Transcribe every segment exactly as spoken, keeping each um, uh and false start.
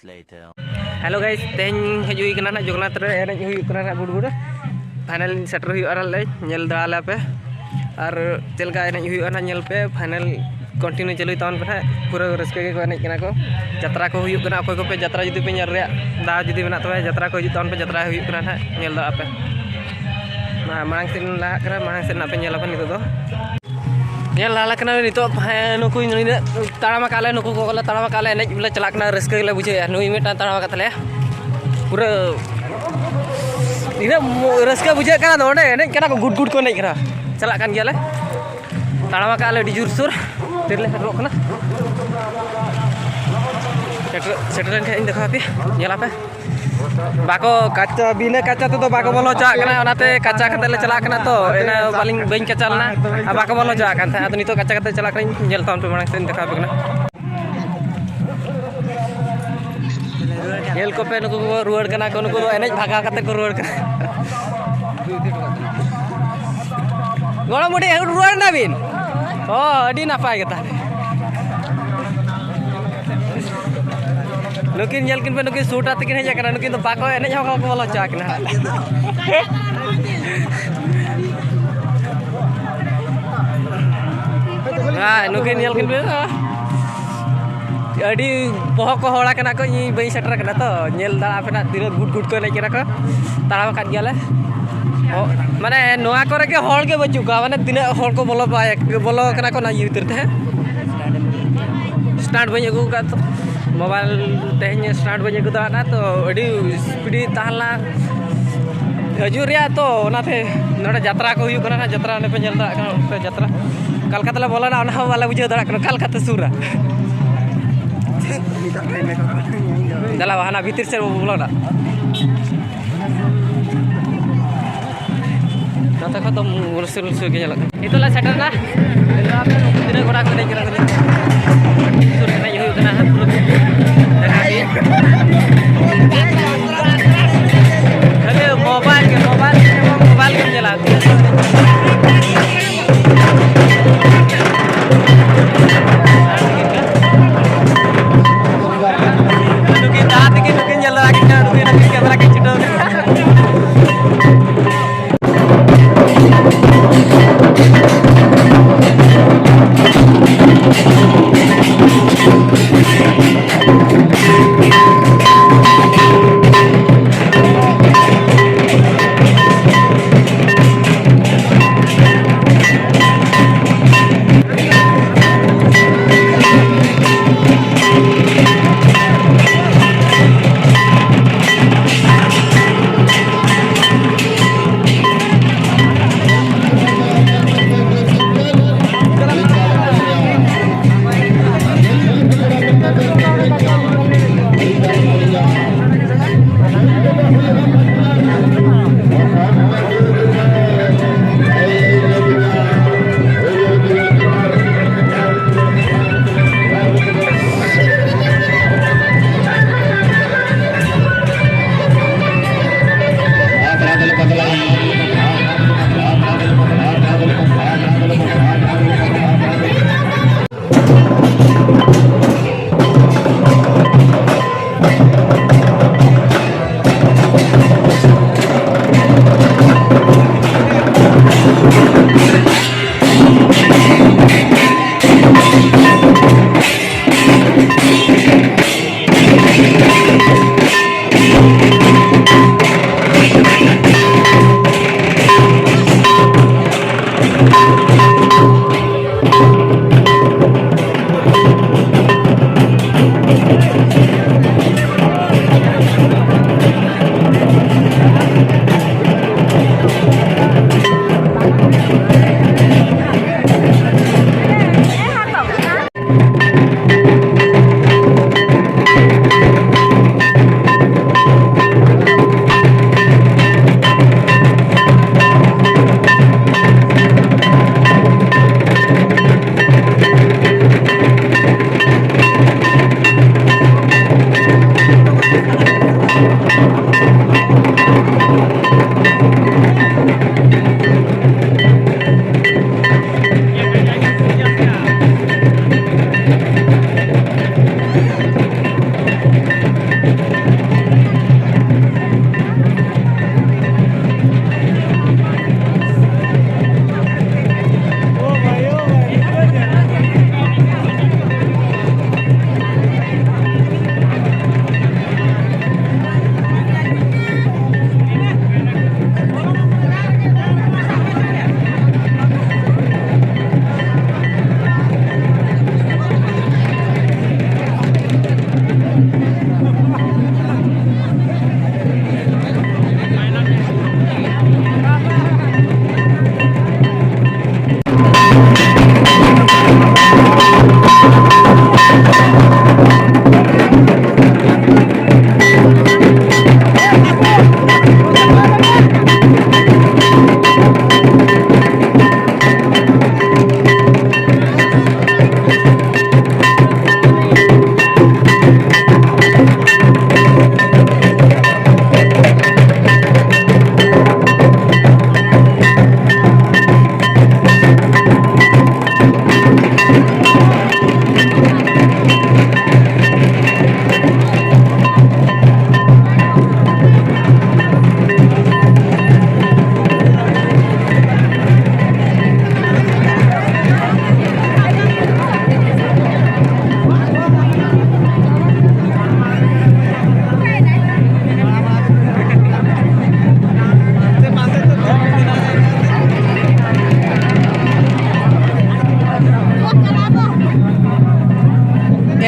Later. Hello guys, ᱛᱮᱦᱮᱧ ᱦᱮᱡ ᱦᱩᱭ ᱠᱟᱱᱟ ᱱᱟᱜ ᱡᱚᱜᱚᱱᱱᱟᱛᱷ ᱨᱮ, ᱮᱱᱮᱡ ᱦᱩᱭᱩᱜ ᱠᱟᱱᱟ ᱱᱟᱜ ᱜᱩᱰ ᱜᱩᱰ᱾ ᱯᱷᱟᱭᱱᱟᱞ ᱥᱮᱴᱮᱨ ᱦᱩᱭᱩᱜᱼᱟ ᱱᱟᱜ, ᱞᱮ ᱧᱮᱞ ᱫᱟᱲᱮ ᱟᱞᱮ ᱯᱮ᱾ ᱟᱨ ᱪᱮᱫ ᱞᱮᱠᱟ ᱮᱱᱮᱡ ᱦᱩᱭᱩᱜᱼᱟ ᱱᱟᱜ, ᱧᱮᱞ ᱯᱮ᱾ ᱯᱷᱟᱭᱱᱟᱞ ᱠᱚᱱᱴᱤᱱᱤᱭᱩ ᱪᱟᱹᱞᱩᱭ ᱛᱟᱵᱚᱱ ᱯᱮ ᱱᱟᱜ, ᱯᱩᱨᱟᱹ ᱨᱟᱹᱥᱠᱟᱹ ᱜᱮᱠᱚ ᱮᱱᱮᱡ ᱠᱟᱱᱟ ᱠᱚ᱾ ᱡᱟᱛᱨᱟ ᱠᱚ ᱦᱩᱭᱩᱜ ᱠᱟᱱᱟ, ᱚᱠᱚᱭ ᱠᱚᱯᱮ ᱡᱟᱛᱨᱟ ᱡᱩᱫᱤ ᱯᱮ ᱧᱮᱞ ᱨᱮᱭᱟᱜ ᱫᱟᱣ ᱡᱩᱫᱤ ᱢᱮᱱᱟᱜ ᱛᱟᱯᱮᱭᱟ, ᱡᱟᱛᱨᱟ ᱠᱚ ᱦᱤᱡᱩᱜ ᱛᱟᱵᱚᱱ ᱯᱮ, ᱡᱟᱛᱨᱟ ᱦᱩᱭᱩᱜ ᱠᱟᱱᱟ ᱱᱟᱜ, ᱧᱮᱞ ᱫᱟᱲᱮ ᱟᱯᱮ᱾ ᱢᱟ ᱢᱟᱲᱟᱝ ᱥᱮᱫ ᱞᱟᱦᱟᱜ ᱠᱟᱱᱟ, ᱢᱟᱲᱟᱝ ᱥᱮᱫ ᱱᱟᱜ ᱯᱮ ᱧᱮᱞ ᱟᱯᱮ ᱱᱤᱛᱚᱜ ᱫᱚ᱾ ᱧᱮᱞ ᱞᱟᱦᱟ ᱠᱟᱱᱟ ᱱᱤᱛᱚᱜ, ᱦᱮᱸ, ᱱᱩᱠᱩ ᱱᱤᱱᱟᱹᱜ ᱛᱟᱲᱟᱢ ᱟᱠᱟᱫ ᱞᱮ, ᱱᱩᱠᱩ ᱠᱚ ᱞᱮ ᱛᱟᱲᱟᱢ ᱟᱠᱟᱫ ᱞᱮ, ᱮᱱᱮᱡ ᱞᱮ ᱪᱟᱞᱟᱜ ᱠᱟᱱᱟ, ᱨᱟᱹᱥᱠᱟᱹ ᱜᱮᱞᱮ ᱵᱩᱡᱷᱟᱹᱣᱮᱫᱼᱟ᱾ ᱱᱩᱭ ᱢᱤᱫᱴᱟᱝ ᱛᱟᱲᱟᱢ ᱟᱠᱟᱫ ᱛᱟᱞᱮᱭᱟ, ᱯᱩᱨᱟᱹ ᱤᱱᱟᱹᱜ ᱢᱚ-, ᱨᱟᱹᱥᱠᱟᱹ ᱵᱩᱡᱷᱟᱹᱜ ᱠᱟᱱᱟ᱾ ᱱᱚᱰᱮ ᱮᱱᱮᱡ ᱠᱟᱱᱟ ᱠᱚ, ᱜᱩᱰ ᱜᱩᱰ ᱠᱚ ᱮᱱᱮᱡ ᱠᱟᱱᱟ, ᱪᱟᱞᱟᱜ ᱠᱟᱱ ᱜᱮᱭᱟᱞᱮ, ᱛᱟᱲᱟᱢ ᱟᱠᱟᱫ ᱞᱮ ᱟᱹᱰᱤ ᱡᱳᱨᱥᱳᱨ, ᱛᱤᱨᱮᱞᱮ ᱥᱮᱴᱮᱨᱚᱜ ᱠᱟᱱᱟ᱾ ᱥᱮᱴᱮᱨ, ᱥᱮᱴᱮᱨ ᱞᱮᱱ ᱠᱷᱟᱱ ᱤᱧ ᱫᱮᱠᱷᱟᱣ ᱟᱯᱮᱭᱟ, ᱧᱮᱞ ᱟᱯᱮ᱾ ᱵᱟᱠᱚ ᱠᱟᱪᱟ, ᱵᱤᱱᱟᱹ ᱠᱟᱪᱟ ᱛᱮᱫᱚ ᱵᱟᱠᱚ ᱵᱚᱞᱚ ᱦᱚᱪᱚᱣᱟᱜ ᱠᱟᱱᱟ, ᱚᱱᱟᱛᱮ ᱠᱟᱪᱟ ᱠᱟᱛᱮ ᱞᱮ ᱪᱟᱞᱟᱜ ᱠᱟᱱᱟ ᱛᱚ᱾ ᱮᱱᱟ ᱵᱟᱹᱞᱤᱧ, ᱵᱟᱹᱧ ᱠᱟᱪᱟ ᱞᱮᱱᱟ ᱟᱨ ᱵᱟᱠᱚ ᱵᱚᱞᱚ ᱦᱚᱪᱚᱣᱟᱜ ᱠᱟᱱ ᱛᱟᱦᱮᱸᱫ᱾ ᱟᱫᱚ ᱱᱤᱛᱚᱜ ᱠᱟᱪᱟ ᱠᱟᱛᱮ ᱪᱟᱞᱟᱜ ᱠᱟᱹᱱᱟᱹᱧ, ᱧᱮᱞ ᱛᱟᱵᱚᱱ ᱯᱮ, ᱢᱟᱲᱟᱝ ᱥᱮᱫ ᱤᱧ ᱫᱮᱠᱷᱟᱣ ᱟᱯᱮ ᱠᱟᱱᱟ᱾ ᱧᱮᱞ ᱠᱚᱯᱮ, ᱱᱩᱠᱩ ᱠᱚ ᱨᱩᱣᱟᱹᱲ ᱠᱟᱱᱟ ᱠᱚ, ᱱᱩᱠᱩ ᱫᱚ ᱮᱱᱮᱡ ᱵᱷᱟᱜᱟᱣ ᱠᱟᱛᱮ ᱠᱚ ᱨᱩᱣᱟᱹᱲ ᱠᱟᱱᱟ᱾ ᱜᱚᱲᱚᱢ ᱵᱩᱰᱷᱤ, ᱨᱩᱣᱟᱹᱲ ᱮᱱᱟ ᱵᱤᱱ? ᱚ, ᱟᱹᱰᱤ ᱱᱟᱯᱟᱭ ᱜᱮ ᱛᱟᱦᱞᱮ᱾ ᱱᱩᱠᱤᱱ ᱧᱮᱞ ᱠᱤᱱ ᱯᱮ, ᱱᱩᱠᱤᱱ ᱥᱩᱴ ᱟᱛᱮ ᱠᱤᱱ ᱦᱮᱡ ᱟᱠᱟᱱᱟ, ᱱᱩᱠᱤᱱ ᱫᱚ ᱵᱟᱠᱚ ᱮᱱᱮᱡ ᱦᱚᱸ ᱵᱟᱠᱚ ᱵᱚᱞᱚ ᱦᱚᱪᱚ ᱟᱠᱤᱱᱟ᱾ ᱦᱮᱸ, ᱱᱩᱠᱤᱱ ᱧᱮᱞ ᱠᱤᱱ ᱯᱮ, ᱟᱹᱰᱤ ᱵᱚᱦᱚᱜ ᱠᱚ ᱦᱚᱲ ᱟᱠᱟᱱᱟ ᱠᱚ, ᱤᱧ ᱵᱟᱹᱧ ᱥᱮᱴᱮᱨ ᱟᱠᱟᱱᱟ ᱛᱚ, ᱧᱮᱞ ᱫᱟᱲᱮ ᱟᱯᱮ ᱱᱟᱜ ᱛᱤᱱᱟᱹᱜ ᱜᱩᱰ ᱜᱩᱰ ᱠᱚ ᱮᱱᱮᱡ ᱠᱟᱱᱟ ᱠᱚ, ᱛᱟᱲᱟᱢ ᱟᱠᱟᱫ ᱜᱮᱭᱟᱞᱮ᱾ ᱚ, ᱢᱟᱱᱮ ᱱᱚᱣᱟ ᱠᱚᱨᱮ ᱜᱮ ᱦᱚᱲ ᱜᱮ ᱵᱟᱹᱪᱩᱜ ᱠᱚᱣᱟ, ᱢᱟᱱᱮ ᱛᱤᱱᱟᱹᱜ ᱦᱚᱲ ᱠᱚ ᱵᱚᱞᱚ ᱵᱟᱭ-, ᱵᱚᱞᱚ ᱠᱟᱱᱟ ᱠᱚ ᱚᱱᱟ ᱤᱭᱟᱹ ᱠᱷᱟᱹᱛᱤᱨ ᱛᱮ᱾ ᱦᱮᱸ, ᱥᱴᱟᱱᱴ ᱵᱟᱹᱧ ᱟᱹᱜᱩ ᱟᱠᱟᱫ ᱛᱚ, ᱢᱳᱵᱟᱭᱤᱞ ᱛᱮᱦᱮᱧ ᱥᱴᱟᱱᱴ ᱵᱟᱹᱧ ᱟᱹᱜᱩ ᱫᱟᱲᱮᱭᱟᱜᱼᱟ ᱛᱚ, ᱟᱹᱰᱤ ᱥᱯᱤᱰ ᱛᱟᱦᱮᱸ ᱞᱮᱱᱟ ᱦᱤᱡᱩᱜ ᱨᱮᱭᱟᱜ ᱛᱚ, ᱚᱱᱟᱛᱮ ᱱᱚᱰᱮ ᱡᱟᱛᱨᱟ ᱠᱚ ᱦᱩᱭᱩᱜ ᱠᱟᱱᱟ ᱱᱟᱦᱟᱜ, ᱡᱟᱛᱨᱟ ᱚᱸᱰᱮ ᱯᱮ ᱧᱮᱞ ᱫᱟᱲᱮᱭᱟᱜ ᱠᱟᱱᱟ, ᱚᱸᱰᱮ ᱡᱟᱛᱨᱟ ᱚᱠᱟ ᱞᱮᱠᱟ ᱛᱮᱞᱮ ᱵᱚᱞᱚᱱᱟ ᱚᱱᱟ ᱦᱚᱸ ᱵᱟᱞᱮ ᱵᱩᱡᱷᱟᱹᱣ ᱫᱟᱲᱮᱭᱟᱜ ᱠᱟᱱᱟ, ᱚᱠᱟ ᱞᱮᱠᱟᱛᱮ ᱥᱩᱨᱟ᱾ ᱫᱮᱞᱟ ᱦᱟᱱᱟ ᱵᱷᱤᱛᱤᱨ ᱥᱮᱫ ᱵᱚᱱ ᱵᱚᱞᱚᱱᱟ᱾ ᱱᱚᱛᱮ ᱠᱷᱚᱱ ᱫᱚ ᱩᱥᱩᱞ ᱩᱥᱩᱞ ᱜᱮ ᱧᱮᱞᱚᱜ ᱠᱟᱱᱟ᱾ ᱱᱤᱛᱚᱜ ᱞᱮ ᱥᱮᱴᱮᱨ ᱮᱱᱟ᱾ ᱱᱤᱛᱚᱜ ᱟᱯᱮ ᱱᱩᱠᱩ ᱛᱤᱱᱟᱹᱜ ᱠᱚᱲᱟ ᱠᱚ ᱮᱱᱮᱡ ᱠᱟᱱᱟ ᱠᱚ ᱧᱮᱞ᱾ ᱥᱩᱨ ᱮᱱᱮᱡ ᱦᱩᱭᱩᱜ ᱠᱟᱱᱟ ᱦᱟᱸᱜ, ᱯᱩᱨᱟᱹ ᱫᱮᱠᱷᱟ ᱜᱮ᱾ ᱠᱷᱟᱹᱞᱤ ᱢᱳᱵᱟᱭᱤᱞ ᱜᱮ, ᱢᱳᱵᱟᱭᱤᱞ ᱜᱮ, ᱢᱳᱵᱟᱭᱤᱞ ᱜᱮᱢ ᱧᱮᱞᱟ᱾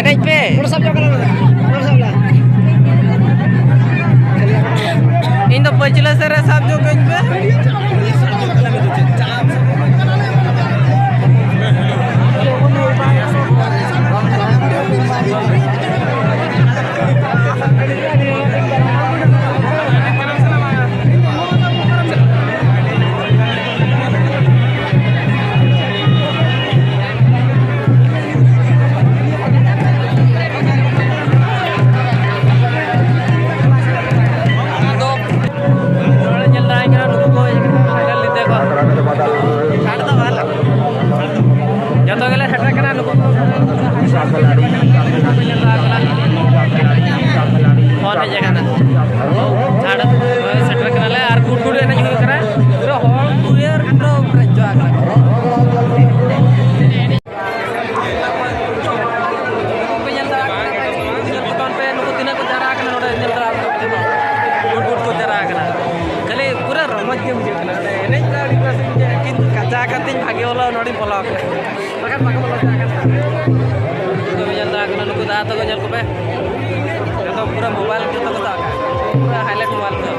ᱮᱱᱮᱡ ᱯᱮ᱾ ᱤᱧ ᱫᱚ ᱯᱟᱹᱪᱷᱞᱟᱹ ᱥᱮᱫ ᱨᱮ ᱥᱟᱵ ᱧᱚᱜ ᱠᱟᱹᱧ ᱯᱮ᱾ ᱱᱚᱰᱮ ᱧᱮᱞ ᱫᱟᱲᱮᱭᱟᱜ ᱠᱟᱱᱟ, ᱱᱩᱠᱩ ᱠᱚ ᱦᱮᱡ ᱟᱠᱟᱱᱟ, ᱧᱮᱞ ᱞᱮᱫᱮ ᱠᱚ᱾ ᱡᱚᱛᱚ ᱜᱮᱞᱮ ᱥᱮᱴᱮᱨ ᱠᱟᱱᱟ, ᱱᱩᱠᱩ ᱠᱚ ᱧᱮᱞ ᱫᱟᱲᱮᱭᱟᱜ ᱠᱟᱱᱟ᱾ ᱯᱷᱳᱱ ᱦᱮᱡ ᱟᱠᱟᱱᱟ᱾ ᱟᱨ ᱥᱮᱴᱮᱨ ᱠᱟᱱᱟᱞᱮ ᱟᱨ ᱜᱩᱰ ᱜᱩᱰ ᱮᱱᱮᱡ ᱦᱩᱭᱩᱜ ᱠᱟᱱᱟ᱾ ᱯᱩᱨᱟᱹ ᱦᱚᱲ ᱯᱩᱨᱟᱹ ᱯᱩᱨᱟᱹ ᱯᱮᱨᱮᱡ ᱪᱟᱵᱟ ᱟᱠᱟᱱᱟ᱾ ᱯᱮ ᱧᱮᱞ ᱫᱟᱲᱮᱭᱟᱜ ᱠᱟᱱᱟ, ᱧᱮᱞ ᱠᱚ ᱛᱟᱵᱚᱱ ᱯᱮ, ᱱᱩᱠᱩ ᱛᱤᱱᱟᱹᱜ ᱠᱚ ᱡᱟᱣᱨᱟ ᱟᱠᱟᱱᱟ ᱱᱚᱰᱮ, ᱧᱮᱞ ᱫᱟᱲᱮᱭᱟᱜ ᱠᱟᱱᱟ, ᱜᱩᱰ ᱜᱩᱰ ᱠᱚ ᱡᱟᱣᱨᱟ ᱟᱠᱟᱱᱟ᱾ ᱠᱷᱟᱹᱞᱤ ᱯᱩᱨᱟᱹ ᱨᱚᱢᱚᱡᱽ ᱜᱮ ᱵᱩᱡᱷᱟᱹᱜ ᱠᱟᱱᱟ ᱱᱚᱰᱮ ᱮᱱᱮᱡ ᱫᱚ ᱟᱹᱰᱤ ᱵᱮᱥ ᱵᱩᱡᱷᱟᱹᱜᱼᱟ, ᱠᱤᱱᱛᱩ ᱠᱟᱪᱟ ᱠᱟᱛᱮᱧ ᱵᱷᱟᱜᱮ ᱵᱚᱞᱚ, ᱱᱚᱰᱮᱧ ᱵᱚᱞᱚ ᱟᱠᱟᱱᱟ, ᱵᱟᱠᱷᱟᱱ ᱵᱟᱠᱚ ᱵᱚᱞᱚ ᱦᱚᱪᱚ ᱟᱠᱟᱱ ᱛᱟᱦᱮᱸᱫ᱾ ᱱᱩᱠᱩ ᱯᱮ ᱧᱮᱞ ᱫᱟᱲᱮᱭᱟᱜ ᱠᱟᱱᱟ, ᱱᱩᱠᱩ ᱫᱟᱫᱟ ᱛᱟᱠᱚ ᱧᱮᱞ ᱠᱚᱯᱮ, ᱡᱚᱛᱚ ᱯᱩᱨᱟᱹ ᱢᱳᱵᱟᱭᱤᱞ ᱡᱚᱛᱚ ᱠᱚ ᱥᱟᱵ ᱟᱠᱟᱫ, ᱯᱩᱨᱟᱹ highlight ᱢᱳᱵᱟᱭᱤᱞ ᱛᱮ᱾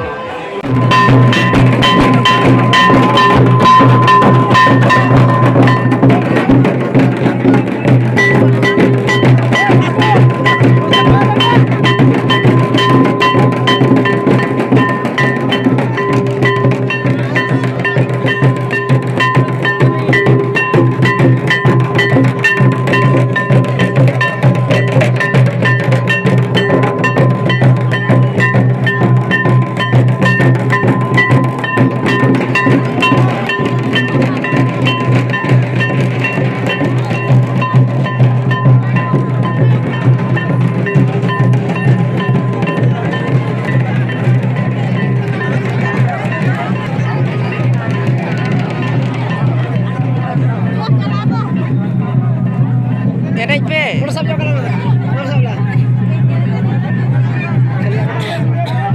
ᱮᱱᱮᱡ ᱯᱮ᱾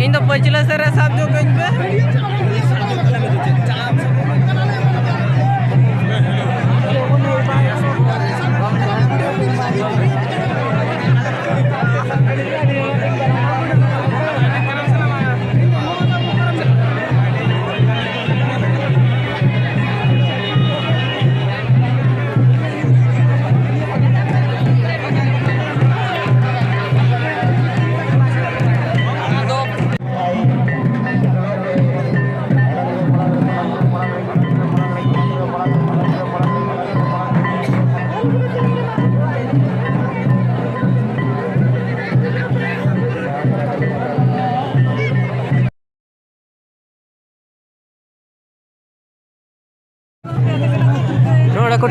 ᱤᱧ ᱫᱚ ᱯᱟᱹᱪᱷᱞᱟᱹ ᱥᱮᱫ ᱨᱮ ᱥᱟᱵ ᱧᱚᱜ ᱠᱟᱹᱧ ᱯᱮ᱾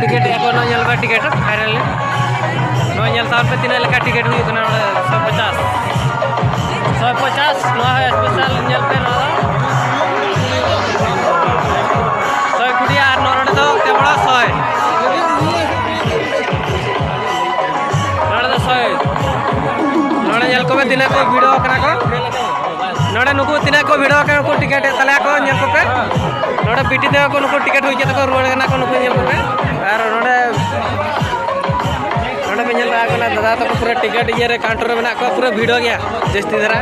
ᱴᱤᱠᱤᱴ ᱮᱠᱷᱚᱱ ᱱᱚᱣᱟ ᱧᱮᱞ ᱯᱮ, ᱴᱤᱠᱤᱴ ᱯᱷᱟᱭᱱᱟᱞᱤ ᱱᱚᱣᱟ ᱧᱮᱞ ᱛᱟᱵᱚᱱ ᱯᱮ, ᱛᱤᱱᱟᱹᱜ ᱞᱮᱠᱟ ᱴᱤᱠᱤᱴ ᱦᱩᱭᱩᱜ ᱠᱟᱱᱟ ᱱᱚᱰᱮ᱾ ᱥᱚᱭ ᱯᱚᱪᱟᱥ, ᱥᱚᱭ ᱯᱚᱪᱟᱥ, ᱱᱚᱣᱟ ᱦᱚᱸ ᱥᱯᱮᱥᱟᱞ ᱧᱮᱞ ᱯᱮ, ᱱᱚᱣᱟ ᱫᱚ ᱥᱚᱭ ᱠᱩᱲᱤ ᱟᱨ ᱱᱚᱰᱮ ᱫᱚ ᱠᱮᱵᱚᱞ ᱥᱚᱭ᱾ ᱱᱚᱰᱮ ᱫᱚ ᱥᱚᱭ᱾ ᱱᱚᱰᱮ ᱧᱮᱞ ᱠᱚᱢᱮ ᱛᱤᱱᱟᱹᱜ ᱠᱚ ᱵᱷᱤᱲᱚ ᱠᱟᱱᱟ ᱠᱚ᱾ ᱱᱚᱰᱮ ᱱᱩᱠᱩ ᱛᱤᱱᱟᱹᱜ ᱠᱚ ᱵᱷᱤᱲᱚ ᱠᱟᱱᱟ, ᱩᱱᱠᱩ ᱴᱤᱠᱤᱴ ᱮᱫ ᱛᱟᱞᱮᱭᱟ ᱠᱚ, ᱧᱮᱞ ᱠᱚᱯᱮ᱾ ᱱᱚᱰᱮ ᱵᱤᱴᱤ ᱛᱟᱠᱚ ᱠᱚ, ᱱᱩᱠᱩ ᱴᱤᱠᱤᱴ ᱦᱩᱭ ᱠᱟᱛᱮ ᱠᱚ ᱨᱩᱣᱟᱹᱲ ᱠᱟᱱᱟ ᱠᱚ, ᱱᱩᱠᱩ ᱧᱮᱞ ᱠᱚᱯᱮ᱾ ᱟᱨ ᱱᱚᱰᱮ, ᱱᱚᱰᱮ ᱯᱮ ᱧᱮᱞ ᱫᱟᱲᱮᱭᱟᱜ ᱠᱟᱱᱟ, ᱫᱟᱫᱟ ᱛᱟᱠᱚ ᱯᱩᱨᱟᱹ ᱴᱤᱠᱤᱴ ᱤᱭᱟᱹ ᱨᱮ, ᱠᱟᱣᱩᱱᱴᱟᱨ ᱨᱮ ᱢᱮᱱᱟᱜ ᱠᱚᱣᱟ, ᱯᱩᱨᱟᱹ ᱵᱷᱤᱲᱚ ᱜᱮᱭᱟ ᱡᱟᱹᱥᱛᱤ ᱫᱷᱟᱨᱟ᱾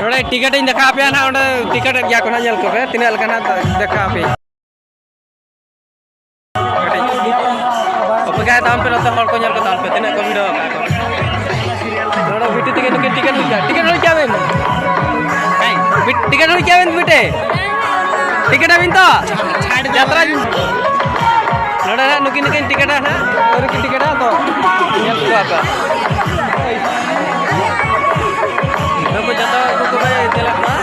ᱱᱚᱰᱮ ᱴᱤᱠᱤᱴ ᱤᱧ ᱫᱮᱠᱷᱟᱣ ᱟᱯᱮᱭᱟ ᱱᱟᱦᱟᱜ, ᱚᱸᱰᱮ ᱴᱤᱠᱤᱴ ᱮᱫ ᱜᱮᱭᱟ ᱠᱚ ᱱᱟᱦᱟᱜ, ᱧᱮᱞ ᱠᱚᱯᱮ ᱛᱤᱱᱟᱹᱜ ᱞᱮᱠᱟ ᱱᱟᱦᱟᱜ ᱫᱮᱠᱷᱟᱣ ᱟᱯᱮ᱾ ᱠᱟᱹᱴᱤᱡ ᱚᱯᱮᱠᱟᱭ ᱛᱟᱵᱚᱱ ᱯᱮ, ᱱᱚᱛᱮ ᱦᱚᱲ ᱠᱚ ᱧᱮᱞ ᱠᱚ ᱛᱟᱵᱚᱱ ᱯᱮ, ᱛᱤᱱᱟᱹᱜ ᱠᱚ ᱵᱷᱤᱲᱚ ᱟᱠᱟᱫ ᱠᱚ᱾ ᱱᱚᱰᱮ ᱵᱤᱴᱤ ᱛᱤᱠᱤᱱ ᱱᱩᱠᱤᱱ ᱴᱤᱠᱤᱴ ᱦᱩᱭ ᱠᱮᱫᱟ, ᱴᱤᱠᱤᱴ ᱦᱩᱭ ᱠᱮᱫᱟ ᱵᱤᱱ? ᱵᱤᱴ-, ᱴᱤᱠᱤᱴ ᱦᱩᱭ ᱠᱮᱫᱟ ᱵᱤᱱ ᱵᱤᱴᱤ? ᱴᱤᱠᱤᱴ ᱟᱵᱤᱱ ᱛᱚ? ᱡᱟᱛᱨᱟ᱾ ᱱᱚᱰᱮ ᱱᱟᱦᱟᱜ ᱱᱩᱠᱤᱱ ᱱᱩᱠᱤᱱ ᱴᱤᱠᱤᱴᱟ ᱱᱟᱦᱟᱜ, ᱟᱹᱣᱨᱤ ᱠᱤᱱ ᱴᱤᱠᱤᱴᱟ ᱛᱚ᱾ ᱧᱮᱞ ᱠᱚᱣᱟ ᱯᱮ᱾ ᱱᱩᱠᱩ ᱡᱚᱛᱚ ᱩᱱᱠᱩ ᱠᱚᱯᱮ ᱧᱮᱞᱮᱫ ᱠᱚᱣᱟ᱾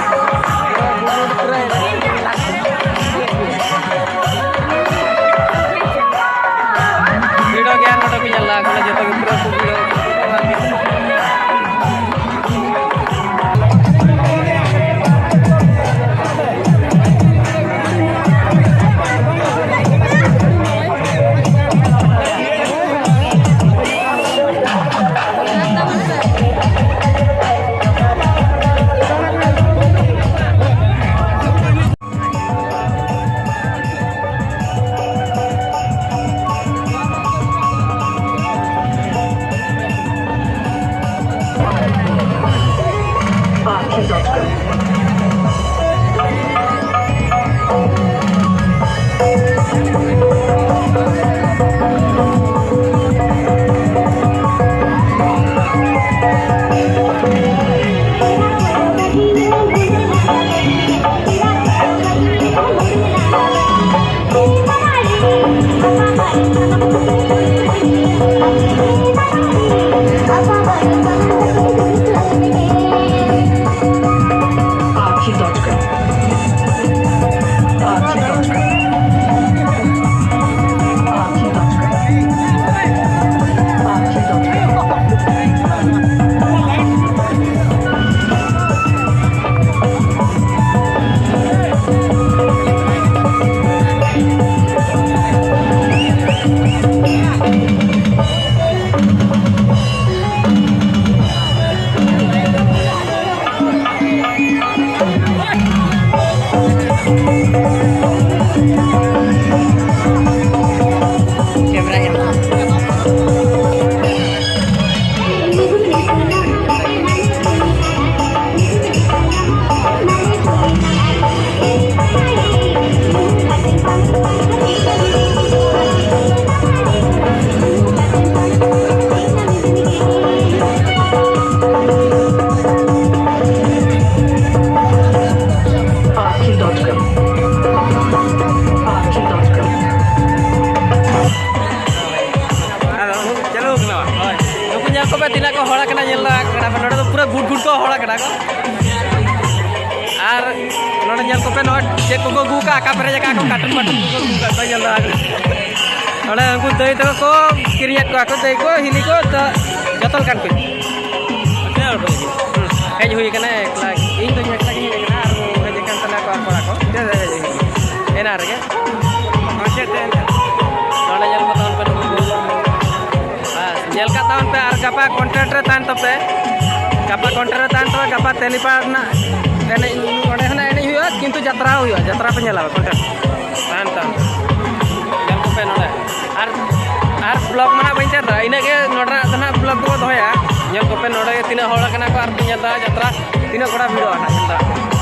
ᱵᱷᱤᱲᱚ ᱜᱮᱭᱟ ᱱᱚᱰᱮ ᱯᱮ ᱧᱮᱞ ᱫᱟ, ᱠᱚᱲᱟ ᱡᱚᱛᱚ ᱜᱮ ᱯᱩᱨᱟᱹ ᱠᱚ ᱵᱷᱤᱲᱚ ᱜᱮᱭᱟ᱾ Aarthi dot com. Aarthi dot com. ᱜᱩᱴ ᱜᱩᱴ ᱠᱚ ᱦᱚᱲ ᱠᱟᱱᱟ ᱠᱚ᱾ ᱟᱨ ᱱᱚᱰᱮ ᱧᱮᱞ ᱠᱚᱯᱮ, ᱱᱚᱜᱼᱚᱭ ᱪᱮᱫ ᱠᱚᱠᱚ ᱟᱹᱜᱩ ᱠᱟᱜᱼᱟ, ᱟᱠᱟ ᱯᱮᱨᱮᱡ ᱟᱠᱟᱫ ᱠᱚ, ᱠᱟᱴᱩᱱ ᱢᱟᱴᱩᱱ ᱠᱚᱠᱚ ᱟᱹᱜᱩ ᱠᱟᱜ ᱠᱚᱣᱟ, ᱧᱮᱞ ᱫᱟ᱾ ᱱᱚᱰᱮ ᱩᱱᱠᱩ ᱫᱟᱹᱭ ᱛᱟᱠᱚ ᱠᱚ ᱠᱤᱨᱤᱧᱮᱫ ᱠᱚᱣᱟ ᱠᱚ, ᱫᱟᱹᱭ ᱠᱚ, ᱦᱤᱞᱤ ᱠᱚ, ᱛᱚ ᱡᱚᱛᱚ ᱞᱮᱠᱟᱱ ᱠᱚ᱾ ᱦᱩᱸ, ᱦᱮᱡ ᱦᱩᱭ ᱠᱟᱱᱟ ᱮᱠᱞᱟ, ᱤᱧ ᱫᱚ ᱮᱠᱞᱟ ᱜᱤᱧ ᱦᱮᱡ ᱟᱠᱟᱱᱟ, ᱟᱨ ᱦᱮᱡ ᱟᱠᱟᱱ ᱛᱟᱞᱮᱭᱟ ᱠᱚ ᱟᱨ ᱠᱚᱲᱟ ᱠᱚ, ᱦᱮᱡ ᱦᱩᱭ ᱠᱟᱱᱟ ᱮᱱᱟᱝ ᱨᱮᱜᱮ᱾ ᱱᱚᱰᱮ ᱧᱮᱞ ᱠᱚ ᱛᱟᱵᱚᱱ ᱯᱮ ᱱᱩᱠᱩ ᱠᱚ᱾ ᱵᱟᱥ, ᱧᱮᱞ ᱠᱟᱜ ᱛᱟᱵᱚᱱ ᱯᱮ ᱟᱨ ᱜᱟᱯᱟ content ᱨᱮ ᱛᱟᱦᱮᱱ ᱛᱟᱯᱮ᱾ ᱜᱟᱯᱟ content ᱨᱮ ᱛᱟᱦᱮᱱ ᱛᱟᱯᱮ, ᱜᱟᱯᱟ ᱛᱮᱞᱤᱯᱟᱲ ᱨᱮᱱᱟᱜ ᱮᱱᱮᱡ, ᱚᱸᱰᱮ ᱦᱚᱸ ᱮᱱᱮᱡ ᱦᱩᱭᱩᱜᱼᱟ, ᱠᱤᱱᱛᱩ ᱡᱟᱛᱨᱟ ᱦᱚᱸ ᱦᱩᱭᱩᱜᱼᱟ, ᱡᱟᱛᱨᱟ ᱯᱮ ᱧᱮᱞᱟ content᱾ ᱛᱟᱦᱮᱱ ᱛᱟᱵᱚᱱ ᱯᱮ᱾ ᱧᱮᱞ ᱠᱚᱯᱮ ᱱᱚᱰᱮ᱾ ᱟᱨ, ᱟᱨ vlog ᱢᱟ ᱱᱟᱜ ᱵᱟᱹᱧ ᱛᱮᱭᱟᱨ ᱫᱟ, ᱤᱱᱟᱹᱜ ᱜᱮ ᱱᱚᱰᱮᱱᱟᱜ ᱫᱚ ᱱᱟᱜ vlog ᱫᱚᱵᱚ ᱫᱚᱦᱚᱭᱟ᱾ ᱧᱮᱞ ᱠᱚᱯᱮ ᱱᱚᱰᱮ ᱜᱮ ᱛᱤᱱᱟᱹᱜ ᱦᱚᱲ ᱠᱟᱱᱟ ᱠᱚ ᱟᱨ ᱯᱮ ᱧᱮᱞ ᱫᱟ ᱡᱟᱛᱨᱟ, ᱛᱤᱱᱟᱹᱜ ᱠᱚᱲᱟ ᱵᱷᱤᱲᱚᱜᱼᱟ ᱱᱟᱜ, ᱧᱮᱞ ᱫᱟ᱾